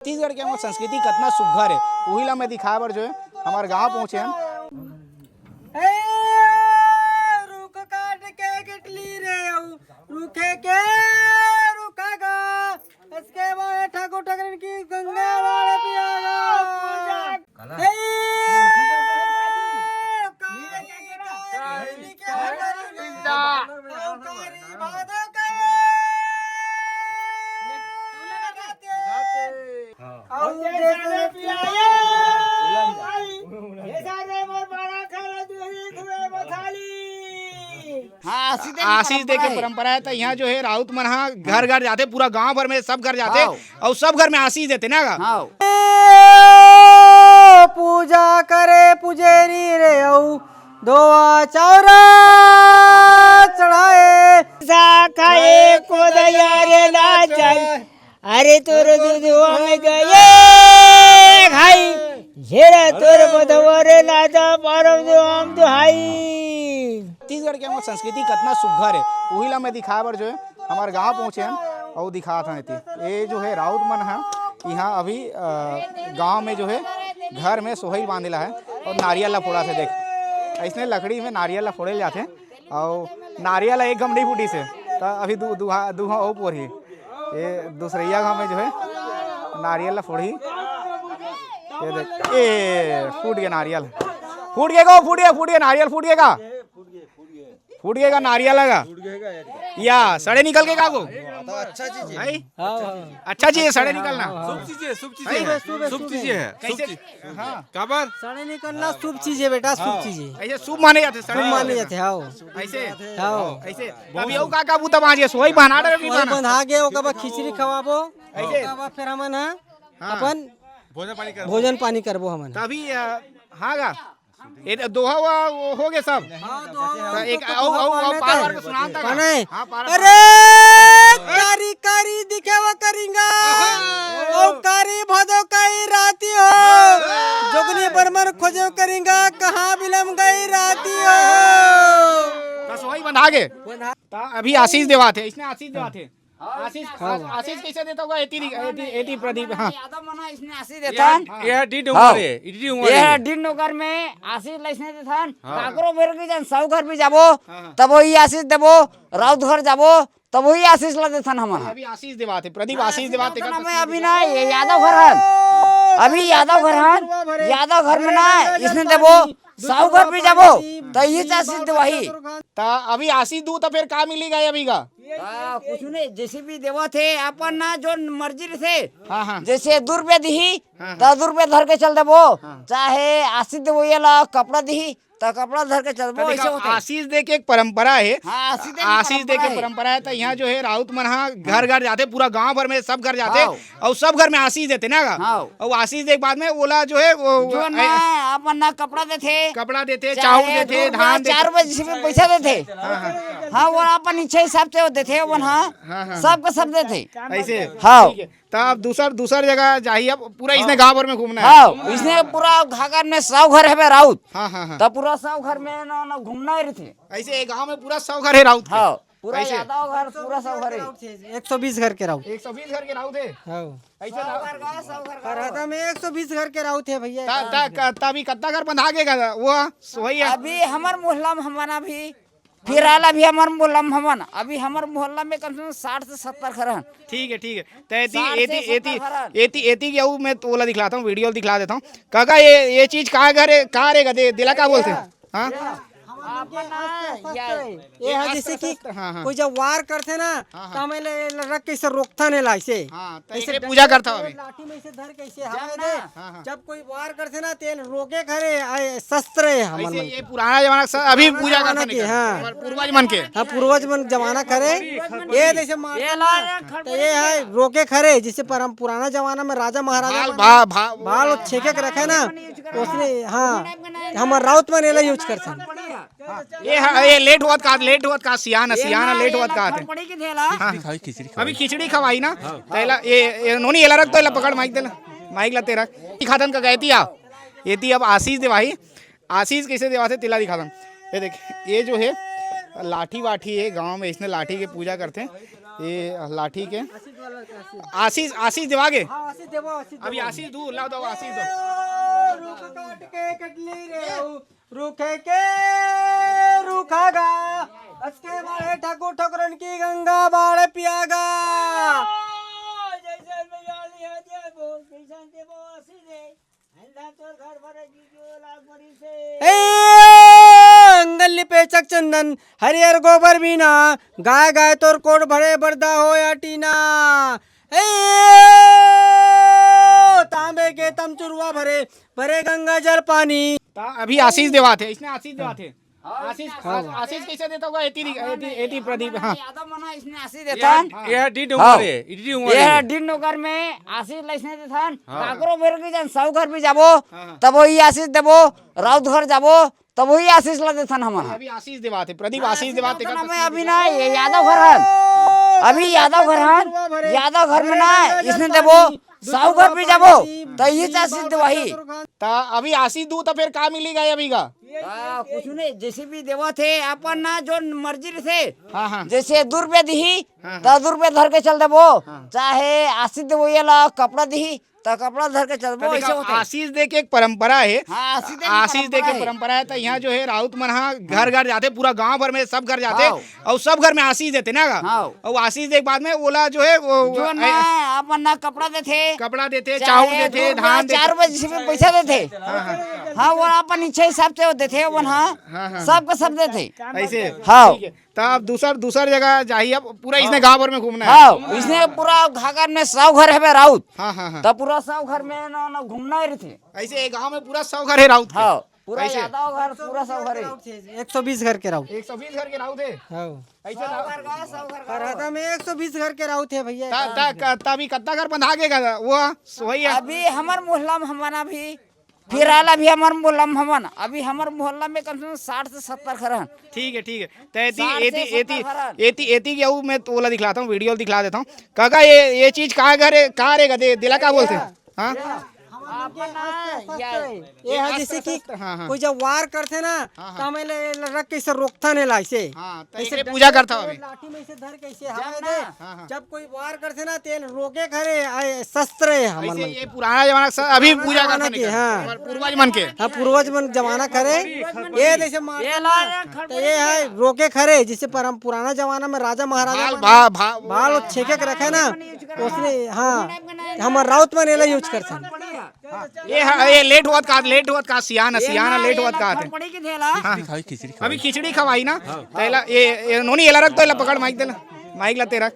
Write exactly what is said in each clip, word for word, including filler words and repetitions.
छत्तीसगढ़ के हमर संस्कृति कतना सुग्घर हे, उही ला मैं दिखाए बर जो हे हमर गांव पहुंचे हन। ए, रुख काट के गिटली रे, अउ रुखे के रुखा गा, इसके बाद ठाकुर ठकरन की गंगा वाले पिया गा। ए, कारी, कारी, कारी, कारी, भादो के अउ जैसे पियाए, भाई, ये सारे मोर बड़ा खाना दूरी खुए बथाली। हाँ, आशीष दे के आशीष दे के परंपरा हे। परंपरा हे, त इहाँ जो हे राउत मन हा घर घर जाथे, पूरा गांव भर में सब घर जाथे, हाँ। अउ सब घर में आशीष देथे ना गा। हाँ। ए, पूजा करे पुजेरी रे, अउ दोवा चौरा चढ़ाए। सा खाए को दया रे नाचन, अरे तोर दूध हम गए खाई, घेरा तोर बधवा रे लाजा पारम जो हम दुहाई। छत्तीसगढ़ के हमर संस्कृति कतना सुग्घर हे, उही ला मैं दिखाए बर जो हे हमर गांव पहुंचे हन अउ दिखात हन एती। ये जो हे राउत मन ह इहाँ अभी, अ, गांव में जो हे घर में सोहई बांधे ला हे अउ नारियल ला फोड़त हे। देख, अइसने लकड़ी में नारियल ला फोड़े ले जाथे। अउ नारियल एक घम नइ फूटिस हे, त अभी दू, दूहा, दूहा अउ पोरही। ये दूसरइया घाव में जो हे नारियल ला फोड़ही। ये देख, ए, फूट गे नारियल, फूट गे गा, फूट गे, फूट गे नारियल, फूट गे गा, फूट गे गा नारियल गा। या सड़े निकल गे का गो? तो अच्छा चीज है। भाई? हाँ, हाँ। अच्छा चीज हे सड़े निकलना। हाँ, हाँ। शुभ चीज हे, शुभ चीज हे। शुभ चीज हे। कैसे? शुभ चीज। हाँ। काबर? सड़े निकलना शुभ चीज हे बेटा, शुभ चीज हे। अइसे शुभ माने जाथे सड़े शुभ माने निकलना। जाथे, हाँ। अइसे? हाँ। अइसे? अभी अउ का का बूता बांच गे? सोहई बना डरे, अभी सोहई बना। बंधा गे, ओकर बाद खिचड़ी खवाबो। अइसे? ओकर बाद फिर हमन ह हाँ। अपन भोजन पानी करबो। भोजन पानी करबो हमन। त अभी, अ, हाँ गा। ये तो दोहा वोहा हो गे सब। हाँ, दोहा त एक तो अउ, अउ, अउ, पार, पार के सुनान त का। कौन है? हाँ, पार, पार। अरे, कारी, कारी दिखे वो करिंगा। हाँ। ओ कारी भदो कई राती हो। हाँ। जोगनी बर्मन खोजे करिंगा, कहाँ बिलम गई राती हो। त सोहई बंधा गे। त अभी आशीष देवाथे, इसने आशीष देवाथे। आशीष, हाँ। आ-, आशीष कइसे देता होगा? एती, एती, एती प्रदीप, हाँ। यादव मना इसने आशीष देथन। ये, ये डीड हाँ। उमर हे, डीड उमर ये हे। डीड नगर में आशीष लइसने देथन। हाँ। काकरो बेर की जन सौ घर भी जाबो, हाँ, हाँ। तब वही आशीष देबो, राउत घर जाबो, तब वही आशीष ला देथन हमन। अभी आशीष देवाथे, प्रदीप हाँ, आशीष आशीष देवाथे देथन का हमें अभी ना, ये यादव घर हन। अभी यादव घर हन, यादव घर में ना, इसने देबो, सौ घर भी जाबो, त ये आशीष देवाही। त अभी आशीष दू त फिर का मिली गा अभी गा? आ, कुछ नहीं, जैसे भी देवत हे, अपन ना जो मर्जी रहिथे। हाँ, हाँ। जैसे दू रुपया दिही, हाँ, त हाँ। दू रुपया धर के चल देबो। हाँ। चाहे आशीष देवइया ला कपड़ा दिही, त कपड़ा धर के चल देबो, त देखा, ऐसे होथे। आशीष दे के एक परंपरा हे। हाँ, आशीष दे के आशीष दे के परंपरा हे। परंपरा हे, त इहाँ जो हे राउत मन हा घर घर जाथे, पूरा गांव भर में सब घर जाथे, हाँ। अउ सब घर में आशीष देथे ना गा। हाँ। अउ आशीष दे के बाद में ओला जो हे, वो, वो, जो ना, ए, अपन ना कपड़ा देथे, कपड़ा देथे, चाहे चाउर देथे, दू रुपया, धान देथे। चार रुपया जैसे भी पैसा देथे। हाँ, हाँ। हाँ, वो अपन इच्छा हिसाब से वो देथे, वो ना, हाँ, हाँ। सबके सब देथे। अइसे? हाँ। ठीक हे। त अब दूसर, दूसर जगह जाही, अब पूरा इसने गांव भर में घूमना हे। हाँ, इसने पूरा घाघर में सौ घर हे बे राउत। हाँ, हाँ, हाँ। त पूरा सौ घर में ना, ना घूमना ही रहिथे। अइसे ये गांव में पूरा सौ घर हे राउत के? हाँ, पूरा अइसे? यादव घर, पूरा सौ घर हे। एक सौ बीस घर के राउत। एक सौ बीस घर के राउत हे? हाँ। अइसे सौ ना? घर का, सौ घर का। फरहदा में एक सौ बीस घर के राउत हे भैया। त, त, क-, त अभी कतना घर बंधा गे गा? वो सोहई हे? अभी हमर मोहल्ला में हमन अभी फिलहाल अभी हमर मोहल्ला में हमन, अभी हमर मोहल्ला में कम से कम साठ से सत्तर घर हन। ठीक हे, ठीक हे। त एती, साठ से एती, एती, सत्तर घर हन। एती, एती के अउ मैं तोला दिखलाता हूँ, वीडियो दिखला देता हूँ। काका, ये, ये चीज का घर हे, का रे गा, दे, दिला का बोलथे? हाँ? अपन ना, या ये हा जैसे कि हाँ, हाँ। कोई जब वार करथे ना, हाँ, हाँ। त हमन एला रख के अइसे रोकथन एला अइसे। हाँ, त अइसे एकरे पूजा करथन अभी। लाठी में अइसे धर के अइसे हवा दे। हाँ, हाँ। जब कोई वार करथे ना, तेल रोके घरे, आए, शस्त्र हे हमन अइसे मन ये के। पुराना जमाना के, अभी पुराना पूजा जमाना करथन के, एकर। हाँ। हमर पूर्वज मन के। हाँ, पूर्वज मन जमाना करे। ये जैसे मारथन ये ला ना, तो ये हे रोके घरे, जैसे परम-, पुराना जमाना में राजा महाराजा भाल, मन भा-, भा-, भाल छेके के रखे ना, उसने, हाँ, हमर राउत मन एला use करथन। ये ह-, ये लेट होवत का, लेट होवत का, सियान, ये सियान ना, लेट ये होवत ना का आथे। खड़पड़ी के थेला। हाँ। खिचड़ी खाई, खिचड़ी खाई। अभी खिचड़ी खवाई ना, हाँ। तेला, ये, ये नोनी एला रख तो एला पकड़ माइक देला, माइक ला तेरा। खातन का गए थी आप, ये थी अब आशीष देवाही, आशीष कैसे देवाथे तेला दिखातन। ये देख, ये जो है, लाठी वाठी हे गांव में, इसने लाठी के पूजा करथे। ये लाठी के आशीष, आशीष देवा के। हाँ, आशीष देवा, आशीष अभी देवा। आशीष दू, लाओ, दो आशीष दो। रुख काट के कटली रे, रुखे के रुखा गा, असके मारे ठाकुर ठकुरन की गंगा बाढ़ पिया गा। जैसे भैया लिया दे बोल, जैसे दे बोल, आशीष दे। ए, अंगन लिपे चक चंदन, हरियर गोबर बिना, गाय गाय तोर कोट भरे बरदा हो या टीना। ए, तांबे के तमचुरवा भरे, भरे गंगा जल पानी। ता अभी आशीष देवाथे, इसने आशीष देवाथे। आशीष, आशीष कैसे देता होगा? एती, एती, एती प्रदीप, हाँ। यादव मना इसने आशीष ये, देथन। ये डीड हाँ। उमर है, डीड उमर ये है। डीड नगर में आशीष लइसने देथन। हाँ। काकरो बेर के जन सौ घर भी जाबो, हाँ, हाँ। तब वही आशीष देबो, राउत घर जाबो, तब वही आशीष ला देथन हमन। अभी आशीष देवाथे, प्रदीप हाँ, आशीष देवाथे। नाम है अभी ना, ये यादव घर हन। अभी यादव घर हन, यादव घर में ना, इसने देबो, सौ घर भी जाबो, तो ये आशीष देवाही। ता अभी आशीष दू तो फिर का मिली गा अभी का? आ, कुछ नहीं, जैसे भी देवत हे, अपन ना जो मर्जी रहिथे। हाँ, हाँ। जैसे दू रुपया दिही, हाँ, हाँ। तो दू रुपया धर के चल देबो। हाँ। चाहे आशीष देवइया ला कपड़ा दिही, तो कपड़ा धर के चल तो देबो, देखा, ऐसे होथे। आशीष दे के एक परंपरा हे। हाँ, आशीष दे के आशीष दे के परंपरा हे। परंपरा हे, तो यहाँ जो है राउत मन हा घर घर जाथे, पूरा गांव भर में सब घर जाथे। हाँ। अउ सब घर में आशीष देथे ना गा? हाँ। अउ आशीष दे के बाद में ओला जो है वो, जो ना, अपन ना कपड़ा देथे, कपड़ा देथे, चाहे चाउर देथे, दू रुपया, धान देथे। चार रुपया जैसे भी पैसा देथे। हाँ, हाँ। हाँ, वो अपन इच्छा हिसाब से वो देथे, वो हाँ, हाँ, हाँ। सबको सब देथे। ऐसे? हाँ। ठीक है। तो अब दूसर, दूसर जगह जाही, अब पूरा इसने गांव भर में घूमना है। हाँ, इसने पूरा घाघर में सौ घर है बे राउत। हाँ, हाँ, हाँ। तो पूरा सौ घर में ना, ना घूमना ही रहिथे। ऐसे एक गांव में पूरा सौ घर है राउत के? हाँ। पूरा ऐसे? यादव घर, पूरा सब घर है। एक सौ बीस घर के राउत। एक सौ बीस घर के राउत है? हाँ। ऐसे सौ ना? घर का, सौ घर का। फरहदा में एक सौ बीस घर के राउत है भैया। ता, ता, का, ता अभी कत्ता घर बंधा के गा? वो सोई है। अभी हमर मोहल्ला में हमन अभी फिलहाल अभी हमर मोहल्ला में हमन, अभी हमर मोहल्ला में कम से कम साठ से सत्तर घर हैं। ठीक है, ठीक है। तो एती, साठ से एती, एती, सत्तर घर हैं। एती, एती के आऊ मैं तो ओला दिखलाता हूँ, वीडियो दिखला देता हूँ। काका, ये, ये चीज का घर है, का रे गदे, दिला का बोलते हैं? हाँ? अपन ना, ये ये है जैसे कि शस्त्र, हाँ, हाँ। कोई जब वार करथे ना, हाँ, हाँ। तो हम एला, एला रख के इसे रोकथन एला इसे। हाँ, तो इसे एकरे डंडा पूजा करथा से अभी। लाठी में इसे धर के इसे हवा दे। हाँ, हाँ। जब कोई वार करथे ना, तेल रोके घरे, आए, शस्त्र है हमर ऐसे मन ये के। पुराना जमाना के स-, अभी पुराना पूजा जमाना करथे के, नहीं हाँ। करथे, पूर्वज मन के। हाँ, पूर्वज मन जमाना करे। ये जैसे मार ये ला ना, तो ये है रोके खरे, जैसे परम पुराना जमाना में राजा महाराजा भाल, मन भा-, भा-, भाल छेके के रखे ना, उसने, हाँ, हमर राउत मन एला use करथन। हाँ, ये हा, ये लेट होवत का, लेट होवत का, सियान, ये सियान ना, लेट ये होवत का लगभग आथे। पड़ी की थेला। हाँ। खिचड़ी खाई, खिचड़ी खाई। अभी खिचड़ी खवाई ना, हाँ। तो एला, ये, ये नोनी एला रख तो एला पकड़ माइक देला, माइक ला ते रख।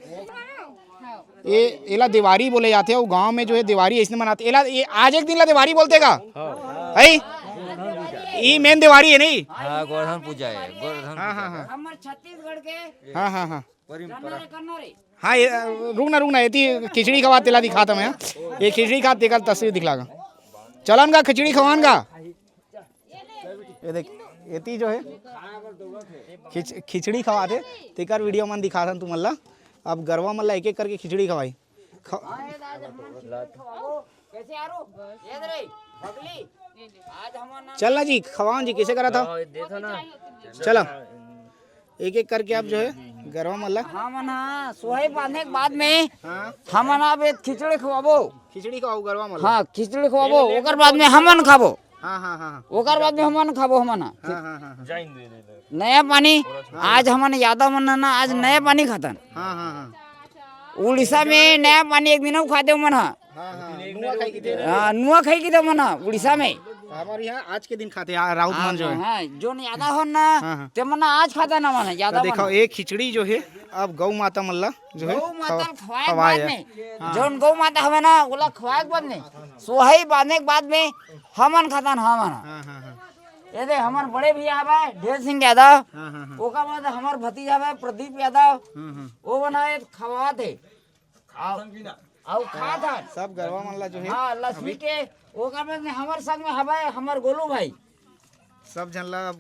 ये एला देवारी बोले जाथे, अउ गांव में जो है देवारी ऐसने मनाथे। एला, ये आज एक दिन ला देवारी बोलथे का? हाँ। है? ई मेन देवारी है नहीं? हाँ, गोवर्धन पूजा है, गोवर्धन हाँ, पूजा हाँ, है। हाँ। हमर छत्तीसगढ़ के हाँ, हाँ, हाँ। परंपरा। करना रे, करना रे। हाँ, ये, अ, रुक ना, रुक ना, एती खिचड़ी खवा तेला दिखाता मैं, हाँ। ये खिचड़ी खा तेकर तस्वीर दिखलागा। चलन का खिचड़ी खवान का? ये देख, एती जो है खिच-, खिचड़ी खवाथे, तेकर वीडियो मन दिखाथन तुमन ला। अब गरवा मन ला एक एक करके खिचड़ी खवाई। ख-, कैसे यारो? ये दे रे, बगली। आज हमन ना चल ना जी, खवाओ जी, कैसे करा था? हाँ, देथो ना। चला। एक एक करके आप जो है गरवा मन ला। हमन हा सोहई बांधे के बाद में हाँ। हमन अब एक खिचड़ी खवाबो। खिचड़ी खवाओ गरवा मन ला। हाँ, खिचड़ी खवाबो, ओकर बाद में हमन खाबो। हाँ, हाँ, हाँ, हाँ। ओकर बाद में हमन खाबो, हमन हा। हाँ, हाँ, हाँ, हाँ। नया पानी, आज हमन यादव मन ना आज नया पानी खातन। हाँ, हाँ, हाँ। उड़ीसा में नया पानी एक दिन अउ खाते हमन हा। हाँ, हाँ, नुआ खाई की दे। हाँ, नुआ खाई की दे हमन हा, उड़ीसा में। हमारे यहाँ आज के दिन खाते हैं, आ, राउत हाँ, मन जो है। हाँ, जोन यादव हन ना, हाँ, हाँ। ते मन आज खाता ना मन, तो यादव देखो, मन। एक खिचड़ी जो है, अब गौ माता मन ला जो है, गौ माता खवा-, खवाए खवाए बाद है। में, हाँ। जोन गौ माता हवे ना, ओला खवाए के बाद में, सोहई बांधे के बाद में, हमन खातन, हमन। हाँ, हाँ, हाँ। ये दे, हमर बड़े भैया हवे, ढेर सिंह यादव। हाँ, हाँ, हाँ। ओकर बाद हमर भतीजा हवे, प्रदीप यादव। हाँ, हाँ। वो बना, ये खवात है। अउ, अउ खात हन। सब गरवा मन ला जो है हाँ, लक्ष्मी अभी के, ओकर बाद में हमर संग में हवय हमर गोलू भाई। सब झन ला, अ,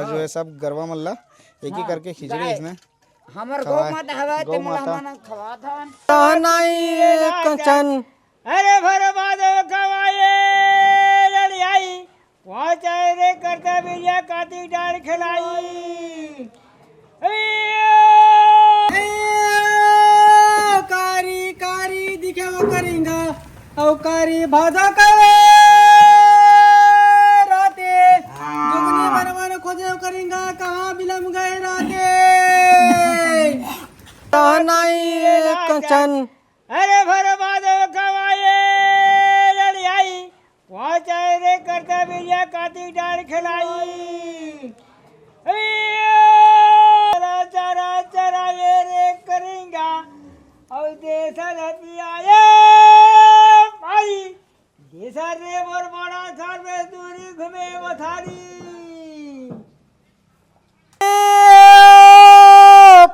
जो है सब गरवा मन ला एक एक हाँ, करके खिचड़ी गाय। इसने हमर गौ खवाए। माता हवय, गौ ते मोला माता। हमन खवात हन। नहीं कंचन। अरे भर बाद कमाए लड़ियाई, पहुँचाए रे करता बिरिया कातिक डाल खिलाई। आधा करे राते, जुगनी बनवन खोजे करिंगा, कहाँ बिलम गए राते। नहीं कंचन। अरे भर बादल कमाए लड़ियाई, पहुँचाए रे करता बिरिया काती डाल खिलाई। ए, चरा, चरा, चरा, ये रे करिंगा, और देसन पियाए भाई, देसन रे मोर बड़ा घर में दूरी घूमे मथारी।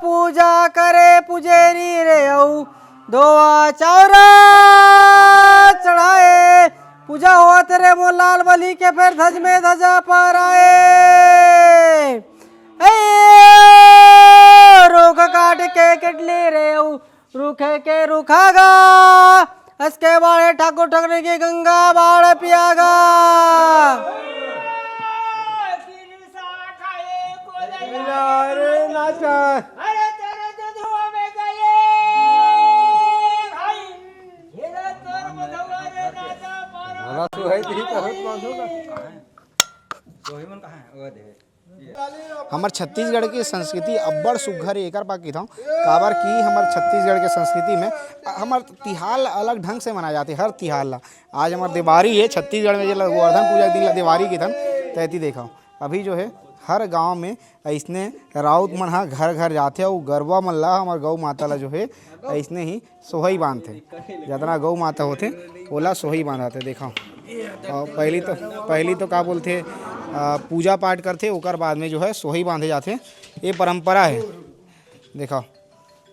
पूजा करे पुजेरी रे, अऊ दोवा चौरा चढ़ाए। पूजा होवत रे मोर लाल बलि के, फेर धज में धजा पाराए। ए, रुख काट के कटली रे, अऊ रुखे के रुखा गा, असके बाड़े ठाकुर ठकरे के गंगा बाड़ पियागा। अरे नाचा। भला सुहाई दी तो होत बांधो ना। हमर छत्तीसगढ़ के संस्कृति अब्बड़ सुग्घर हे, एकर बर कहिथंव, काबर कि हमर छत्तीसगढ़ के संस्कृति में हमर तिहार ला अलग ढंग से मनाए जाथे। हर तिहार ला, आज हमर देवारी हे, छत्तीसगढ़ में जेला गोवर्धन पूजा के दिन ला देवारी कहिथन, त एती देखव, अभी जो हे हर गांव में अइसने राउत मन ह घर घर जाथे अउ गरवा मन ला, हमर गौ माता ला जो हे अइसने ही सोहई बांधथे। जतना गौ माता होथे, ओला सोहई बांधाथे। देखव, अउ पहिली तो, पहिली तो का बोलथे, अ, पूजा पाठ करथे, ओकर बाद में जो है सोहई बांधे जाथे। ये परंपरा है। देखव,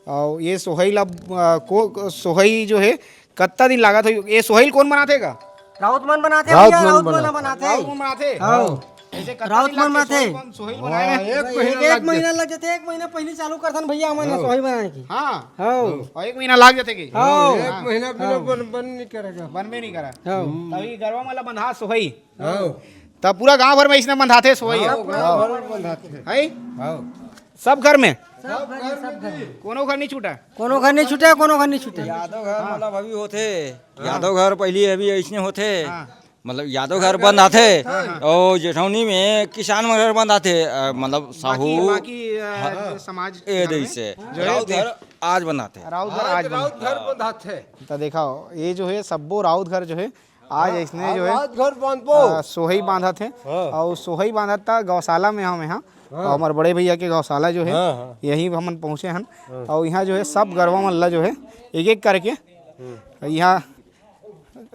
अउ ये सोहई ला, अ, को, सोहई जो है कत्ता दिन लागत होही? ये सोहई ल कोन बनाथे का? राउत मन बनाथे राउत भैया, मन राउत मन बनाथे। बनाथे। राउत मन बनाथे? हाँ। जैसे कत्ता राउत दिन मन लागथे बनाथे। सोहई बन-, सोहई बनाए में? एक एक महीना महीना लग जाथे, एक महीना पहिली चालू करथन भैया हमन ह हाँ। सोहई बनाए के। हाँ। हाँ। अउ एक महीना लाग जाथे कि? हाँ। एक महीना बिना हाँ। बन, बन नहीं करेगा। बनबे नहीं करा। हाँ। तभी गरवा मन ला बंधा सोहई। हाँ। तब पूरा गांव भर में इसने बंधाथे सोहई। हाँ, पूरा गांव भर में बंधाथे। है? हाँ। सब घर में? सब घर में, सब घर में। कोनो घर नहीं छूटा? कोनो घर नहीं छूटे, कोनो घर नहीं छूटे। यादव घर मतलब अभी होथे, यादव घर पहली अभी अइसने होथे। हाँ। मतलब यादव घर बंद आथे, हाँ, हाँ। और जेठौनी में किसान मन घर बंद आथे, अ, मतलब बाकी, साहू, बाकी, अ, हाँ। समाज ए घर में जैसे। जो है राउत दे- घर आज बंद आथे। राउत घर आज बंद। राउत घर बंद आथे। त देखव, ये जो है सब्बो राउत घर जो है आज हाँ, अइसने जो है, आज घर बांधबो। अ, सोहई बांधत हे। हाँ। अउ सोहई बांधत त गौशाला में हन, हाँ। अउ हमर बड़े भैया के गौशाला जो है, हाँ, हाँ। यहीं हमन पहुँचे हन। हाँ। अउ इहाँ जो है, सब गरवा मन ला जो है, एक-एक करके हम्म। इहाँ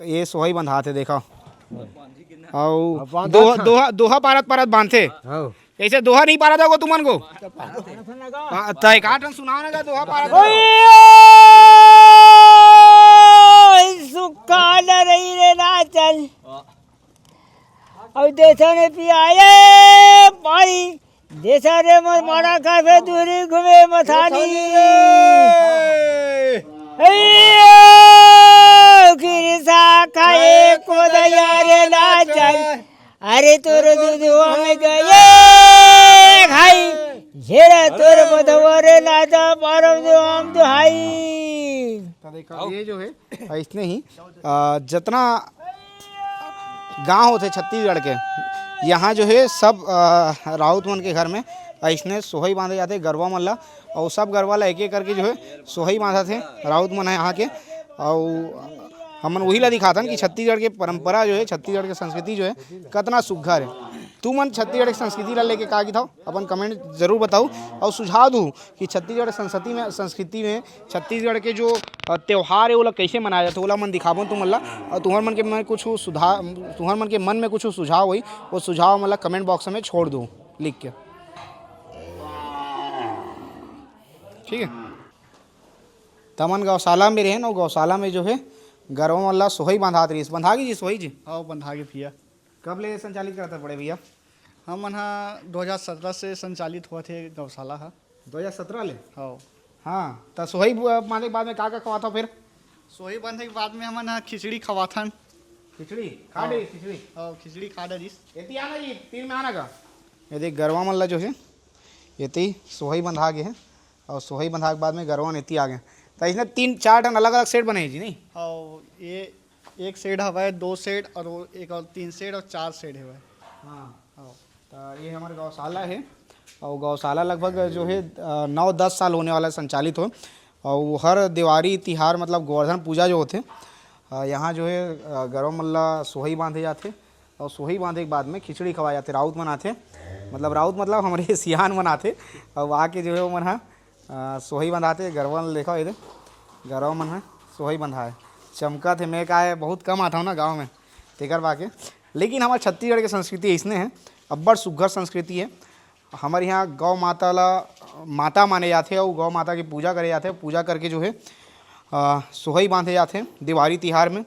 ये सोहई बंधात हे, देखव। हाँ। अउ अब बांधत दोहा, हे। दोहा, दोहा पारत-पारत बांधथे। हाँ। कइसे दोहा नहीं पारत होगा तुमन को? पा-, त एकाध ठन सुनाव ना गा, दोहा पारत। ओय, सुक्का न रही रे नाचन। अउ देसन पियाए पानी, देसन रे मोर मारा खाबे दूरी घूमे मथानी। ए, ओ, किरसा खाए को दया रे नाचन। अरे तोर दूधवा में गए खाई, झेरा तोर बधवा रे नाचा पारम जो हम दुहाई। त देखव, ये जो है, अइसने ही, अ, जतना गांव होथे छत्तीसगढ़ के, यहाँ जो है सब, अ, राउत मन के घर में अइसने सोहई बांधे जाथे गरवा मन ला, अउ सब गरवा ला एक-एक करके जो है सोहई बांधत हे राउत मन ह यहाँ के। अउ हमन वही ला दिखाथन कि छत्तीसगढ़ के परंपरा जो है, छत्तीसगढ़ के संस्कृति जो है, कतना सुग्घर है। तुमन छत्तीसगढ़ के संस्कृति ला लेके का कहिथव, अपन comment जरूर बताऊ अउ सुझाव दू कि छत्तीसगढ़ संस्कृति में, संस्कृति में छत्तीसगढ़ के जो, अ, त्योहार है, ओला कैसे मनाया जाथे, ओला मन दिखाबो तुमन ला। अउ तुहर मन के मन कुछ सुधार, तुहर मन के मन में कुछ सुझाव होई, वो सुझाव मन ला comment box में छोड़ दू लिख के। ठीक है, तमन गौशाला में रहेन, अउ गौशाला में जो है गरवा मन ला सोहई बंधात रहिस। बंधा गे जी सोहई जी? हाँ, बंधा गे भैया। कब ले संचालित करत हव बड़े भैया? हमन ह दो हज़ार सत्रह से संचालित होवत हे गौशाला ह। दो हज़ार सत्रह ले? हव। हाँ, त सोहई बु-, बांधे के बाद में का का खवाथव फिर? सोहई बांधे के बाद में हमन ह खिचड़ी खवाथन। खिचड़ी? खा हव। डरिस खिचड़ी? हव, खिचड़ी खा डरिस। एती आना जी, तीर में आना गा। ये देख गरवा मन ला जो है, एती सोहई बंधा गे हे, अउ सोहई बंधा के बाद में गरवा मन एती आ गे। त इसने तीन चार ठन अलग-अलग set बने हे जी, नहीं? हव, ये एक शेड हवय, दो शेड, और वो एक और तीन शेड और चार शेड हवय। हाँ। हाँ। तो ये हमारे गौशाला है, और गौशाला लगभग जो है, अ, नौ दस साल होने वाला है संचालित हो, और वो हर देवारी तिहार, मतलब गोवर्धन पूजा जो होथे, अ, यहाँ जो है, अ, गरवा मन ला सोहई बांधे जाथे, और सोहई बांधे के बाद में खिचड़ी खवाए जाथे, राउत मन आथे, मतलब राउत मतलब हमरे सियान मन आथे, और आके जो है वो मन ह, अ, सोहई बंधाथे। गरवा ल देखो, ये दे, गरवा मन ह सोहई बंधाए, चमकत हे। मैं का है, बहुत कम आता हूँ ना गाँव में, तेकर बाके। लेकिन हमारे छत्तीसगढ़ के संस्कृति ऐसने है, अब्बड़ सुग्घर संस्कृति है। हमर यहाँ गौ माता ला माता माने जाथे, और गौ माता की पूजा करे जाथे। पूजा करके जो है, अ, सोहई बांधे जाथे देवारी तिहार में।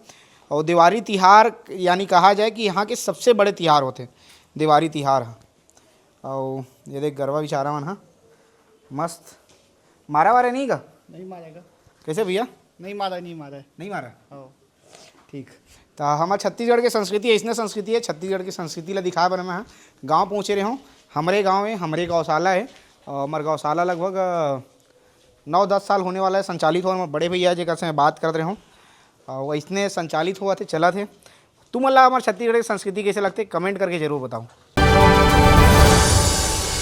और देवारी तिहार यानी कहा जाए कि यहाँ के सबसे बड़े तिहार होथे देवारी तिहार ह। और ये देख, गरवा बिचारा मन ह मस्त। मारा वारा नहीं का? नहीं मारेगा। कैसे भैया? नहीं मारा, नहीं मारा है। नहीं मारा? हाँ। ठीक। तो हमार छत्तीसगढ़ के संस्कृति ऐसने संस्कृति है, छत्तीसगढ़ की संस्कृति ला दिखाए बर मैं ह गाँव पहुँचे रहे हूँ। हमरे गाँव है, हमरे गौशाला है, और हमार गौशाला लगभग, अ, नौ दस साल होने वाला है संचालित हो। हमारे बड़े भैया जेकर से मैं बात करत रहे हूँ, और वैसने संचालित होवत हे, चलत हे। तुमन ला हमार छत्तीसगढ़ की संस्कृति कैसे लगथे, कमेंट करके जरूर बताओ।